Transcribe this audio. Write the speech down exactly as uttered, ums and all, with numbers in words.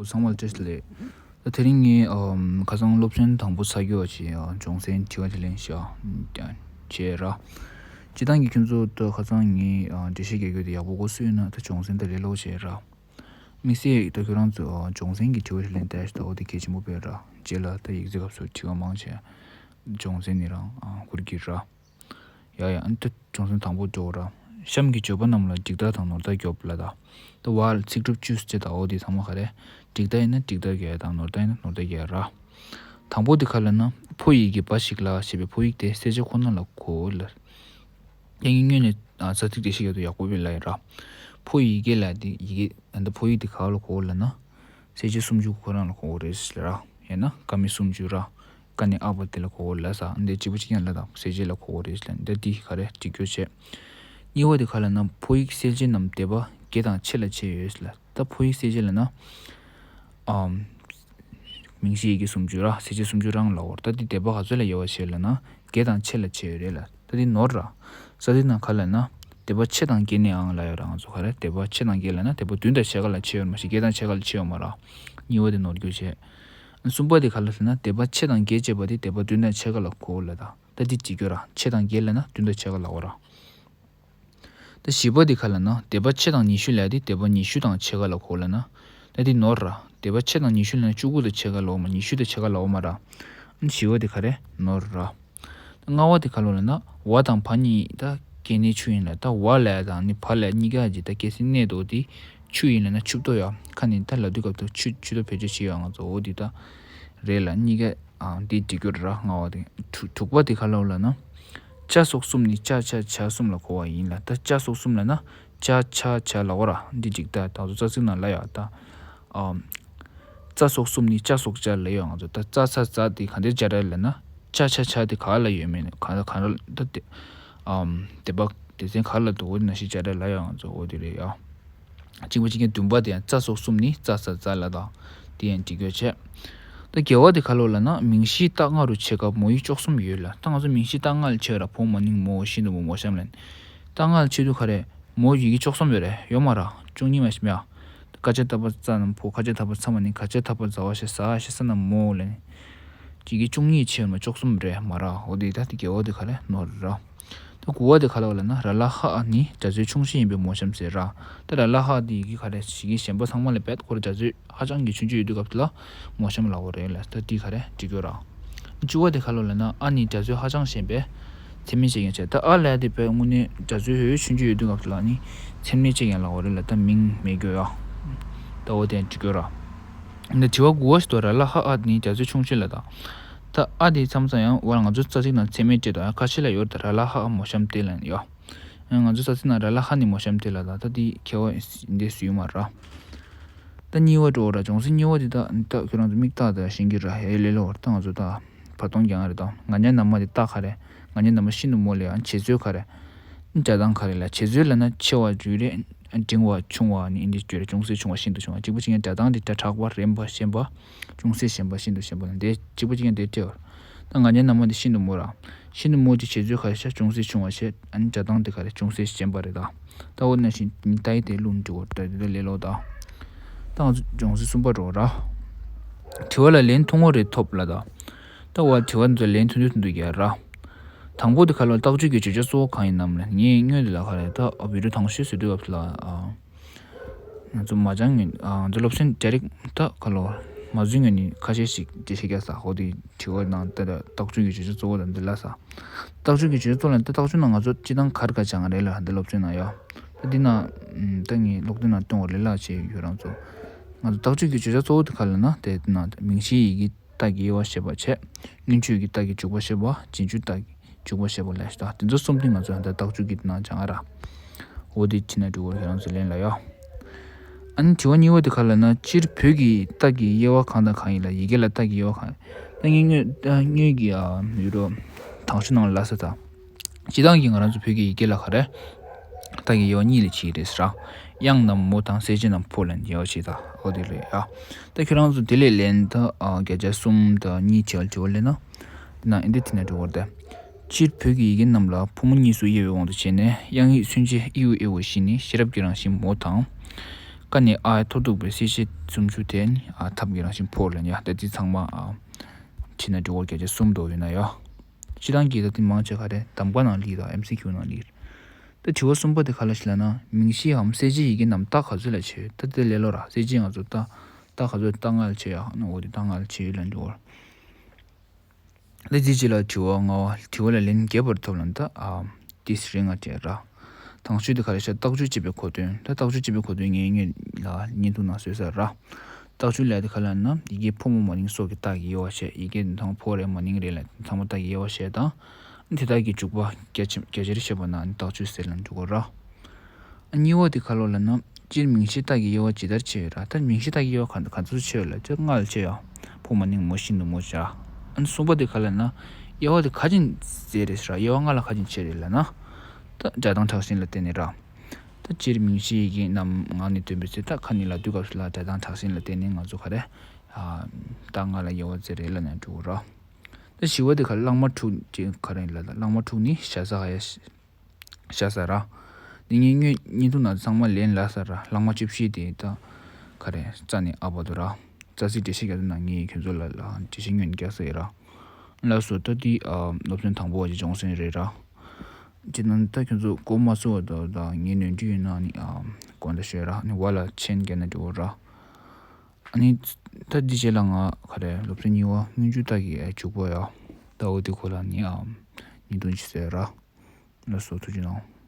ཚང་མ་ལ་བཀྲ་ཤིས་བདེ་ལེགས། ད་དེ་རིང་ངས་ཨམ་ཁ་སང་སློབ་ཚན་དང་པོ་ཚར་གྱི་བ་ཅིག་ཨ་སྦྱོང་ཚན་དྲི་བ་དྲིས་ལན་ཞིག་ཨ་བྱས་ར། སྤྱིར་བཏང་གི་ཁྱོད་ཚོ་ད་ཁ་སང་ངས་ཨ་འགྲེལ་བཤད་རྒྱག་རྒྱུ་དེ་ཡག་པོ་གོ་སོང་ན་ད་སྦྱོང་ཚན་ད་ལས་སླ་པོ་བྱས་ར། དམིགས་བསལ་ད་ཁྱོད་རང་ཚོ་ཨ་སྦྱོང་ཚན་གྱི་དྲི་བ་དྲིས་ལན་དེ་ཞིག་ད་འོ་དེ་གལ་ཆེན་པོ་དཔེ་ར། རྗེས་ལ་ད་ཡིག་ཚད་སྐབས་སུ་དྲི་བ་མང་ཆེ་སྦྱོང་ཚན་ནི་རང་ཨ་འཁུར་གྱི་ར། ཡ་ཡ། ཨ་ནི་ད་སྦྱོང་ཚན་དང་པོ་འགྲོ་ར། གཤམ་གྱི་བརྗོད་པ་རྣམས་ལ་འགྲིག་རྟགས་དང་ནོར་རྟགས་རྒྱོབ་ལབ་ད། ད་བ་ལ་ཚིག་གྲུབ་བཅུ་ཟེར་ད་འོ་དེ་ཚང་མ་ག་རེ། འགྲིག་རྟགས་ཡིན་ན་འགྲིག་རྟགས་རྒྱག་དང་ནོར་རྟགས་ཡིན་ན་ནོར་རྟགས་རྒྱག་ར། དང་པོ་དེ་ག་ལབ་ན་ཕོ་ཡི་གེ་འབའ་ཞིག་ལ་ཞེས་པའི་ཕོ་ཡིག་དེ་གསལ་བྱེད་ཁོ་ན་ལ་གོ་ལ། ཡ་ངས་སྔོན་ནས་ཨ་ས་ཚིགས་དེ་ཤེས་ཡག་ཏུ་ཡག་པོ་བས་ལ་ཡིན་ར། ཕོ་ཡི་གེ་ལ་དེ་ཡི་གེ་ཨ་ད་ཕོ་ཡིག་དེ་ག་ལ་གོ་ལབ་ན། གསལ་བྱེད་སུམ་ཅུ་ཁོ་རང་ལ་གོ་དགོས་རེད་ཟེར་ར། ཡང་ན་ཀ་མད་སུམ་ཅུ་ར། ཀ་ནས་ཨ་བར་དེ་ལ་གོ་དགོས་ལབ་ས་འདི་གཅིག་པ་གཅིག་རྐྱང་ལབ་དང་གསལ་བྱེད་ལ་གོ་དགོས་རེད་ཟེར་ལབ་འདི་འདི་ག་རེ་འགྲིག་རྒྱུ་བྱས། གཉིས་པ་དེ་ག་ལབ་ན་ཕོ་ཡིག་གསལ་བྱེད་རྣམས་སྡེ་པ་བརྒྱད་དང་ཕྱེད་ལ་ཕྱེ་ཡོད་ཟེར་ལབ། ད་ཕོ་ཡིག་གསལ་བྱེད་ལབ་ན། ཨམ། མིང་གཞི་ཡི་གེ་སུམ་ཅུ་ར་གསལ་བྱེད་སུམ་ཅུ་རང་ལ་འོར་ད་འདི་སྡེ་པ་ག་ཚོད་ལ་དབྱེ་བ་ཕྱེ་ལབ་ན། བརྒྱད་དང་ཕྱེད་ལ་ཕྱེ་ཡོད་རེད་ལ། ད་འདི་ནོར་ར། ས་འདི་ནང་ག་ལབ་ན། སྡེ་པ་ཕྱེད་དང་བརྒྱད་ནས་ཨང་ལ་ཡོད་ར་ང་ཚོ་ག་རེ་སྡེ་པ་ཕྱེད་དང་བརྒྱད་ལབ་ན་སྡེ་པ་བདུན་དང་ཕྱེད་ཀ་ལ་ཕྱེ་ཡོད་མ་ཤེས་བརྒྱད་དང་ཕྱེད་ཀ་ལ་ཕྱེ་ཡོད་མ་ར། གཉིས་པ་དེ་ནོར་རྒྱུ་བྱས། གསུམ་པ་དེ་ག་ལ་ཟེར་ན་སྡེ་པ་ཕྱེད་དང་བརྒྱད་བྱས་པ་དེ་སྡེ་པ་བདུན་དང་ཕྱེད་ཀ་ལ་གོ་ལ་ད། ད་འདི་འགྲིག་རྒྱུ་ར་ཕྱེད་དང་བརྒྱད་ལབ་ན་བདུན་དང་ཕྱེད་ཀ་ལ་འོ་ར། ད་བཞི་པ་དེ་ག་ལབ་ན་སྡེ་པ་ཕྱེད་དང་ཉི་ཤུ་ལབ་དེ་སྡེ་པ་ཉི་ཤུ་དང་ཕྱེད་ཀ་ལ་གོ་ལབ་ན། ད་འདི་ནོར་ར། སྡེ་པ་ཕྱེད་དང་ཉི་ཤུ་ལབ་ན་བཅུ་དགུ་དང་ཕྱེད་ཀ་ལ་འོ་མ་ཉི་ཤུ་དང་ཕྱེད་ཀ་ལ་འོ་མ་ར། བཞི་པ་དེ་ག་རེ་ནོར་ར། ལྔ་པ་དེ་ག་ལོ་ལབ་ན་བ་དང་བ་གཉིས་ད་གན་ནི་ཆུ་ཡིན་ལ་ད་བ་ལ་དང་ནི་བ་ལ་གཉིས་ཀ་གི་ད་གལ་སྲིད་གནས་དོ་དེ་ཆུ་ཡིན་ལ་ན་ཆུ་བོ་ཡ་ཁ་ནི་ད་ལ་དུས་སྐབས་དུ་ཆུ་ཆུ་ཏོ་བེད་སྤྱོད་བྱེད་ཡོད་ང་ཚོ་འོ་དེ་ད་རེད་ལ་གཉིས་ཀ་ཨང་དེ་འགྲིག་གི་ར་ལྔ་པ་དེ་དྲུག་དྲུག་པ་དེ་ག་ལོ་ལབ་ན་ཅ་སོགས་གསུམ་ནི་ཅ་ཆ་ཆ་གསུམ་ལ་གོ་བ་ཡིན་ལ་ད་ཅ་སོགས་གསུམ་ལབ་ན་ཅ་ཆ་ཆ་ལ་འོ་ར་འདི་འགྲིག་ད་ད་ཚོ་རྩ་ཚིག་ནང་ལ་ཡ་ད། ཨམ། རྩ་སོགས་གསུམ་ནི་ཅ་སོགས་ཅ་ལ་ཡོད་ང་ཚོ་ད་རྩ་ཚ་ཛ་དེ་ག་འདྲའི་སྦྱར་ར་ལབ་ན་ཅ་ཆ་ཆ་དེ་ག་ལ་ཡོད་མེད་ནས་ག་ག་ར་ད་དེ་ཨམ་དེ་བག་དེ་ཚན་ག་ལ་འདུག་འོ་དེ་ན་ཞིག་སྦྱར་ར་ལ་ཡོད་ང་ཚོ་འོ་དེ་རེད་ཡ། གཅིག་པ་གཅིག་རྐྱང་བདུན་པ་དེ་ཡང་རྩ་སོགས་གསུམ་ནི་རྩ་ཚ་ཛ་ལ་དང་དེ་ཡང་འགྲིག་ཡོད་བྱས། ད་དགེ་བ་དེ་ག་ལོ་ལབ་ན་མིང་གཞིའི་རྟགས་ལྔ་རུ་ཕྱེད་ཀ་མོ་ཡིག་བཅུ་གསུམ་ཡོད་ལ་ད་ང་ཚོ་མིང་གཞིའི་རྟགས་ལྔ་ལ་ཕྱེ་བ་ར་ཕོ་མོ་ནིང་མོ་ཤིན་ཏུ་མོ་མོ་གཤམ་ལན། རྟགས་ལྔ་ལ་ཕྱེ་དུས་ག་རེ་མོ་ཡི་གེ་བཅུ་གསུམ་ཡོད་རེད་ཡོད་མ་ར་བཅུ་གཉིས་མ་ཞིག་མེད་ཨ། ཀ་ཅ་ཏ་པ་ཙ་ན་ཕོ་ཁ་ཅ་ཏ་པ་ཚ་མ་ནི་ཁ་ཅ་ཏ་པ་ཛ་བ་ཤ་ཟ་ཤ་ས་ན་མོ་ལ་ནི། ཅི་གི་བཅུ་གཉིས་ཕྱེ་མ་བཅུ་གསུམ་རེད་མ་ར་འོ་དེ་ད་དེ་དགེ་བ་དེ་ག་རེ་ནོར་ར། ད་དགུ་བ་དེ་ག་ལ་བ་ལ་ན་ར་ལ་ཧ་ཨ་ནི་སྒྲ་ཚོད་ཆུང་ཤོས་ཡིན་པའི་མོ་གཤམ་ཟེར་ར། ད་ར་ལ་ཧ་དེ་གི་ག་རེ་ཞིག་གི་གཞན་པ་ཚང་མ་ལས་བེད་ཁོ་ར་སྒྲ་ཚོད་ཧ་ཅང་གི་ཆུང་ཆུང་ཡོད་དུས་སྐབས་དེ་ལ་མོ་གཤམ་ལ་འོ་རེད་ལ་ད་དེ་ག་རེ་འགྲིག་གི་ར། བཅུ་བ་དེ་ག་ལོ་ལབ་ན་ཨ་ནི་སྒྲ་ཚོད་ཧ་ཅང་ཞན་པས་མཚན་སྨད་བཅད་མཁན་བྱས། ད་ཨ་ལབ་དེ་བས་དངོས་གནས་སྒྲ་ཚོད་ཧོད་ཆུང་ཆུང་ཡོད་དུས་སྐབས་དེ་ལ་ནི་མཚན་སྨད་བཅད་མཁན་ལ་འོ་རེད་ལ་ད་མིང་མེད་རྒྱུ་ཡ། ད་འོ་དེ་འགྲིག་རྒྱུ་ར། འདི་དྲི་བ་དགུ་བ་ཞིག་ཏུ་ར་ལ་ཧ་ཨ་ནི་སྒྲ་ཚོད་ཆུང་ཆུང་ལ་ད། ད་ཨ་དེ་མཚམས་མཚམས་ཡང་བར་ང་ཚོ་རྩ་ཚིག་ནང་མཚན་སྨད་བཅད་དང་ཡང་ཁ་ཤས་ལ་ཡོད་ད་ར་ལ་ཧ་ཨ་མོ་གཤམ་དེ་ལ་ཡ། ང་ཚོ་རྩ་ཚིག་ནང་ར་ལ་ཧ་ནི་མོ་གཤམ་དེ་ལ་ད་ད་དེ་ཁྱད་པར་འདི་སུ་ཡོད་མ་ར། ད་གཉིས་པ་འགྲོ་ར་སྦྱོང་ཚན་གཉིས་པ་འདི་དག་ད་ཁྱོད་རང་ཚོ་མིག་ལྟ་ད་ཤེས་ཀྱི་ར་ཧེ་ལེ་ལོ་བར་ད་ང་ཚོ་ད་བར་སྟོང་རྒྱག་རེད་ད་ང་ཉ་ན་མ་དེ་ལྟ་ག་རེ་ང་ཉ་ན་མ་ཤིན་ཏུ་མོ་ལེ་ཡང་བྱེད་ཚོད་ག་རེ། སྒྲ་གདངས་ག་རེ་ལ་བྱེད་ཚོད་ལ་ན་ཆེ་བ་འཇུ་རེ་འབྲིང་བ་ཆུང་བ་ནི་ཨིན་དི་སྐྱོ་རེ་ཅུང་ཟད་ཆུང་བ་ཤིན་ཏུ་ཆུང་བ་གཅིག་པ་གཅིག་ངན་སྒྲ་གདངས་དེ་སྒྲ་དྲག་པ་རན་པ་ཞན་པ་ཅུང་ཟད་ཞན་པ་ཤིན་ཏུ་ཞན་པ་ལ་འདས་གཅིག་པ་གཅིག་ངན་འདས་སྤྲེལ་བ། ད་ང་ཉ་ན་མ་དེ་ཤིན་ཏུ་མོ་ར། ཤིན་ཏུ་མོ་གི་བྱེད་ཚོད་ག་རེ་ཤ་ཅུང་ཟད་ཆུང་བ་ཞེས་ཨ་ནི་སྒྲ་གདངས་དེ་ག་རེ་ཅུང་ཟད་ཞན་པ་རེད་ད། ད་འོ་ན་ཤིན་ཏུ་ལྟ་ཡི་དེ་ལུང་འགྲོ་བར་ད་དེ་ལས་ལོ་ད། ད་ང་ཚོ་སྦྱོང་ཚན་གསུམ་པ་འགྲོ་ར། དྲི་བ་ལ་ལན་ཐུང་ངུ་རེ་ཐོབ་ལ་ད། ད་འོ་དྲི་བ་འདི་ཚོ་ལན་ཐུང་ཐུང་ཐུང་ཐུང་རྒྱག་ར། དང་པོ་དེ་ག་ལ་རྟགས་ཆོས་ཀྱི་བརྗོད་བྱ་གཙོ་བོ་གང་ཡིན་ནམ་ལ་ངས་སྔོན་དེ་ལ་ག་རེ་ད་བི་ཌིའོ་དང་ཤོས་བཟོ་དུས་སྐབས་ལ། ང་ཚོ་མ་སྦྱང་ངེས་ང་ཚོ་སློབ་ཚན་ཌའི་རེག་ད་ག་ལོ་མ་བཟོས་ངེས་ནི་ཁ་ཤས་ཤིག་འགྲེལ་བཤད་རྒྱག་ས་ཧོ་དེ་དྲི་བ་ནང་ད་རྟགས་ཆོས་ཀྱི་བརྗོད་བྱ་གཙོ་བོ་དང་འདི་ལ་ས། རྟགས་ཆོས་ཀྱི་བརྗོད་བྱ་གཙོ་ལ་འདི་རྟགས་ཆོས་ནང་ང་ཚོ་སྤྱི་བཏང་གར་ག་སྦྱང་རེད་ལ་འདི་སློབ་ཚན་ནང་ཡོད། ད་འདི་ན་ད་ངས་ཀློག་འདོན་ནང་སྟོན་བ་ལས་ལ་བྱས་ཡོད་རང་ཚོ། ང་ཚོ་རྟགས་ཆོས་ཀྱི་བརྗོད་བྱ་གཙོ་བོ་དེ་ག་ལ་ན་དེ་ན་མིང་གཞིའི་ཡི་གེ་རྟགས་ཀྱི་དབྱེ་བ་བཤད་པ་བྱས། མངོན་བརྗོད་ཀྱི་རྟགས་ཀྱི་འཇུག་པ་བཤད་པ་རྗེས་འཇུག་རྟགས་ཀྱི་འཇུག་པ་བཤད་པ་ལས་ད་དེ་ཚོ་གསུམ་དེ་ང་ཚོ་ད་རྟགས་འཇུག་གི་ནང་སྦྱང་ཨ་ར། འོ་དེ་ཁྲིད་ན་འགྲིག་གོ་ཁྱེད་རང་ཚོ་ལན་ལ་ཡོ། ཨ་ནི་དྲི་བ་གཉིས་པ་དེ་ག་ལ་ན་སྤྱིར་བོད་ཀྱི་རྟགས་ཀྱི་དབྱེ་བ་གང་དང་གང་ཡིན་ལ་ཡི་གེ་ལ་རྟགས་ཀྱི་དབྱེ་བ་གང་ཡིན། ད་ངས་སྔོན་ད་སྔོན་གྱི་ཨ་ཡུ་རོ་དང་ཤོས་ནང་ལ་ལ་ས་ད། སྤྱིར་བཏང་གི་ང་རང་ཚོ་བོད་ཀྱི་ཡི་གེ་ལ་ག་རེ། རྟགས་ཀྱི་དབྱེ་བ་གཉིས་ལ་ཕྱེ་རེད་ཟེར། དབྱངས་རྣམས་མོ་དང་གསལ་བྱེད་རྣམས་ཕོ་ལ་དབྱེ་བ་ཕྱེ་ད་འོ་དེ་རེད་ཡ། ད་ཁྱོད་རང་ཚོ་དེ་ལས་ལན་ད་ཨ་བརྒྱ་ཆ་གསུམ་དང་གཉིས་བྱས་པ་དྲི་བ་ལེན་ན། དེ་ན་ཨིན་དེ་དེ་ན་འགྲོ་བར་ད། སྤྱིར་བོད་ཀྱི་ཡི་གེ་རྣམས་ལ་ཕོ་མོ་གཉིས་སུ་དབྱེ་བའི་དབང་དུ་བྱས་ནས་དབྱངས་ཡིག་མཚོན་བྱེད་ཨི་ཨུ་ཨེ་ཨོ་བཞི་ནི་ཤེས་རབ་ཀྱི་རང་བཞིན་མོ་དང་། ཀ་ནས་ཨ་མཐོ་གཏུགས་པའི་གསལ་བྱེད་སུམ་ཅུ་དེ་ནི་ཨ་ཐབས་ཀྱི་རང་བཞིན་ཕོག་ལ་ཡ་ད་འདི་ཚང་མ་ཨ་བྱས་ན་འགྲོ་བར་བརྒྱ་ཆ་གསུམ་དོ་ཡོད་ན་ཡ། སྤྱིར་བཏང་གི་ད་འདི་མང་ཆེ་ག་རེ་གདམ་ག་ནང་ལི་དང་ཨེམ་སི་ཁྱུ་ནང་ལི། ད་དྲི་བ་གསུམ་པ་དེ་ག་ལ་ཞིག་ལ་ན་མིང་གཞིའམ་གསལ་བྱེད་ཡི་གེ་རྣམས་རྟགས་ག་ཚོད་ལ་ཕྱེ་ཡོད། ད་དེ་ལས་ལོ་ར་གསལ་བྱེད་ང་ཚོ་རྟགས་རྟགས་ག་ཚོད་རྟགས་ལྔ་ལ་ཕྱེ་ཡོད་ཨ་ན་འོ་དེ་རྟགས་ལྔ་ལ་ཕྱེ་ཡོད་ལ་འགྲོ་བར། ད་འདི་རྗེས་ལ་དྲི་བ་ལྔ་པ། དྲི་བ་ལ་ལན་རྒྱས་པར་ཐོབ་ལ་ད་ཨ་ཏིས་རིང་ང་སྤྲད་ར། དང་ཤོས་དེ་ག་རེ་ཤ་རྟགས་ཆོས་ཅེས་པའི་གོ་དོན། ད་རྟགས་ཆོས་ཅེས་པའི་གོ་དོན་ངས་སྔོན་ལ་བརྙན་ཐུང་ནང་བཟོས་ཚར་ར། རྟགས་ཆོས་ལས་དེ་ག་ལ་ན་ཡི་གེ་ཕོ་མོ་མ་ནིང་སོགས་ཀྱི་རྟགས་ཀྱི་དབྱེ་བ་བཤད། ཡི་གེ་དང་ཕོ་རེད་མ་ནིང་རེད་ལ་ཚང་མ་རྟགས་ཀྱི་དབྱེ་བ་བཤད་དང་། དེ་དག་གི་འཇུག་པ་རྒྱ་ཆེ་རྒྱ་ཆེར་བཤད་པ་ན་རྟགས་ཆོས་ཟེར་ལ་འགྲོ་གོ་ར། གཉིས་པ་དེ་ག་ལོ་ལ་ན། སྤྱིར་མིང་གཞི་རྟགས་ཀྱི་དབྱེ་བ་ཇི་ལྟར་ཕྱེ་ཡོད་ར། ད་མིང་གཞི་རྟགས་ཀྱི་དབྱེ་བ་ག་ག་ཚོད་ཕྱེ་ཡོད་ལ་ཅེ་ལྔ་ལ་ཕྱེ་ཡོད། ཕོ་མ་ནིང་མོ་ཤིན་ཏུ་མོ་བྱ། ཨ་ནི་གསུམ་པ་དེ་ག་ལ་ན། དབྱེ་བ་དེ་ག་ཅིན་ཟེར་རེད་ཟེར་ར། དབྱེ་བ་ལྔ་ལ་ག་ཅིན་ཕྱེ་རེད་ལ་ན། ད་སྒྲ་གདངས་དྲག་ཞན་ལ་བརྟེན་ནས་ར། ད་སྤྱིར་མིང་གཞི་ཡི་གེ་རྣམས་ངག་ནས་འདོན་པའི་ཚེ་ད་ཁ་ནི་ལ་དུས་སྐབས་སུ་ལ་སྒྲ་གདངས་དྲག་ཞན་ལ་བརྟེན་ནས་ང་ཚོ་ག་རེ། ཨ་རྟགས་ལྔ་ལ་དབྱེ་བ་ཟེར་རེད་ལ་ན་འགྲོ་གོ་ར། ད་བཞི་པ་དེ་ག་ལ་ལྷག་མ་དྲུག་ཅེས་ག་རེ་ལ་ད་ལྷག་མ་དྲུག་ནི་ཤ་ས་ག་ཡ། ཤ་ས་ར། འདི་ངས་སྔོན་བརྙན་ཐུང་ནང་ཚང་མ་ལན་ལ་ས་ར་ལྷག་མ་བཅུ་བཞི་དེ་ད་ག་རེ་རྩ་ནས་ཨ་བ་དུ་ར། རྩ་ཚིག་འགྲེལ་བཤད་རྒྱག་དུས་ན་ངས་ཁྱོད་ཚོ་ལ་ལ་འགྲེལ་བཤད་སྔོན་རྒྱག་ས་ཡོད་ར། ལ་སོ་ད་འདི་ཨ་སློབ་ཚན་དང་པོ་བ་ཅི་སྦྱོང་སེན་རེད་ར། ཅི་ན་ད་ཁྱོད་ཚོ་གོ་མ་སོ་བ་དོ་ད་ངས་ནོན་འདྲི་ཡོད་ན་ནི་ཨ་གོ་འདྲ་ཤོད་ར་ནི་བ་ལ་ཆེན་རྒྱ་ན་འགྲོ་ར། ཨ་ནི་ད་འདི་རྗེས་ལ་ང་ག་རེ་སློབ་ཚན་གཉིས་པ་སྔོན་འཇུག་ལྟ་གི་ཨ་འཇུག་པ་ཡ། ད་འོ་དེ་ཁོ་ལ་ནི་ཨ་ཉིན་ཐུང་ཅི་ཟེར་ར། ལ་སོ་ཐུགས་རྗེ་གནང་།